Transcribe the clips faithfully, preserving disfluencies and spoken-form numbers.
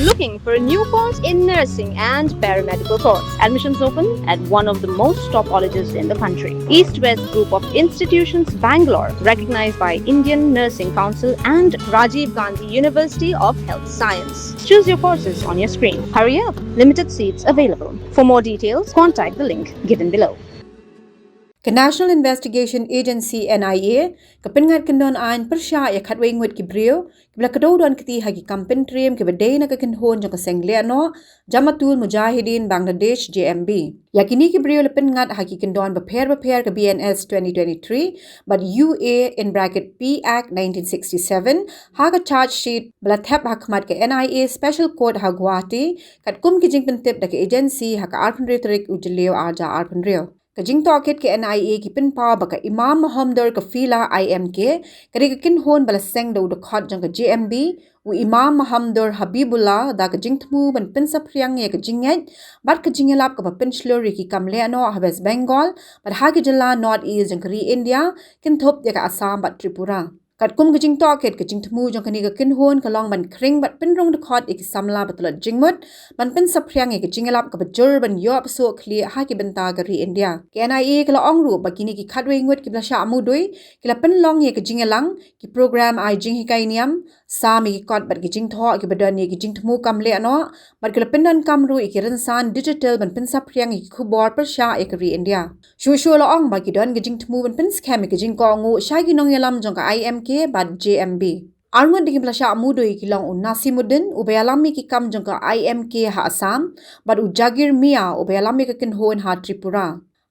Looking for a new course in nursing and paramedical course? Admissions open at one of the most top colleges in the country. East West Group of Institutions, Bangalore, recognized by Indian Nursing Council and Rajiv Gandhi University of Health Science. Choose your courses on your screen. Hurry up, limited seats available. For more details, contact the link given below. Ka National Investigation Agency, N I A, ka pynngat kyndon aiñ pyrshah ïa khatwei ngut ki briew kiba la kdew don kti ha ki kam pyntriem kiba dei na ka kynhun jong ka seng lehnoh Jamatul Mujahideen Bangladesh, J M B. Ïa kine ki briew la pynngat ha ki kyndon bapher bapher ka B N S twenty twenty-three bad U A in bracket P Act nineteen sixty-seven ha ka charge sheet ba la thep ha khmat ka N I A Special Court ha Guwahati, katkum ki jingpyntip da ka agency ha ka arphew tarik u Jylliew arhajar arphew. Ka jingtohkit ka N I A ki pynpaw ba ka Imam Muhammadur Kafila, I M K, ka dei ka kynhun ba la seng da u dkhot jong ka J M B, u Imam Muhammadur Habibullah, da ka jingthmu ban pynsaphriang ïa ka jingngeit bad ka jingïalap kaba pynshlur ïa ki kam lehnoh ha West Bengal bad ha ki jylla North East jong ka ri India, kynthup ïa ka Assam bad Tripura. Katkum ka jingtohkit, ka jingthmu jong kane ka kynhun ka long ban khring bad pynrung dkhot ïa ki samla ba tlot jingmut ban pynsaphriang ïa ka jingïalap kaba jur ban ïoh ba suk khlieh ha ki bynta ka ri India. Ka N I A ka la ong ruh ba kine ki khatwei ngut kiba la shah mudui ki la pynlong ïa ka jingïalang, ki program ai jinghikai niam, sam ïa ki kot bad ki jingthoh kiba don ïa ki jingthmu kam lehnoh, bad ki la pyndonkam ruh ïa ki rynsan digital ban pynsaphriang ïa ki khubor pyrshah ïa ka ri India. Shuh shuh la ong ba ki don ka jingthmu ban pynskhem ïa ka jingkohnguh sha ki nongïalam jong ka I M K bad J M B. Arngut da kiba la shah mudui ki long u Nasimuddin, uba ïalam ïa ki kam jong ka I M K ha Assam, bad u Jagir Mia, uba ïalam ïa ka kynhun ha Tripura.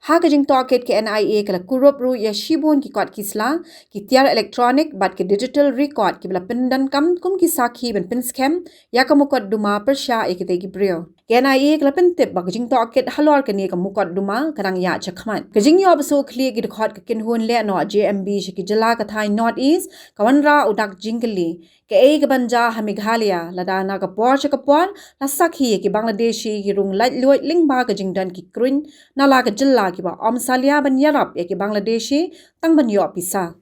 Ha ka jingtohkit, ka N I A ka la kurup ruh ïa shibun ki kot ki sla, ki tiar electronic bad ki digital record kiba la pyndonkam kum ki sakhi ban pynskhem ïa ka mukotduma pyrshah ïa kitei ki briew. Ka N I A ka la pyntip ba ka jingtohkit halor kane ka mukotduma ka dang ïaid shakhmat. Ka jingïoh ba suk khlieh ki dkhot ka kynhun lehnoh J M B sha ki jylla ka thaiñ North East ka wanrah u dak jingkylli, kaei kaban jia ha Meghalaya, lada na ka por sha ka por la sakhi ïa ki Bangladeshi ki rung laitluid lyngba ka jingdon ki kruiñ na la ka jylla kiba ym salia ban ïarap ïa ki Bangladeshi tang ban ïoh pisa.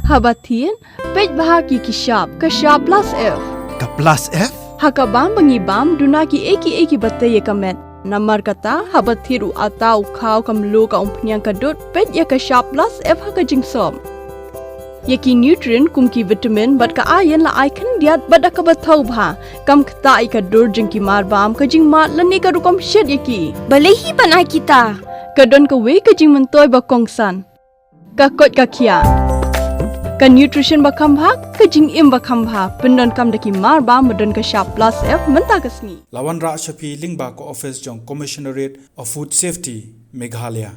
Haba thied, peit bha ki ki shap, ka shap plus F. Ka plus F? Ha ka bam ba ngi bam, duna kiei kiei kiba tei ïa ka met. Namar kata, haba thied u atta, u khaw, ka mluh, ka umphniang, ka dud, peit ïa ka shap plus F ha ka jingsop. Ïa ki nutrient kum ki vitamin bad ka iron la ai khyndiat bad da kaba thaw bha, kam ktah ïa ka dur jong ki marbam, ka jingmad lane ka rukom shet ïa ki. Balei hi ban ai kita? Ka don kawei ka jingmyntoi ba kongsan. Ka koit ka khiah. Ka nutrition ba kham bha, ka jingim ba kham bha, pyndonkam da ki marbam ba don ka shap plus F mynta ka sngi. La wanrah sha phi lyngba ka office jong Commissionerate of Food Safety, Meghalaya.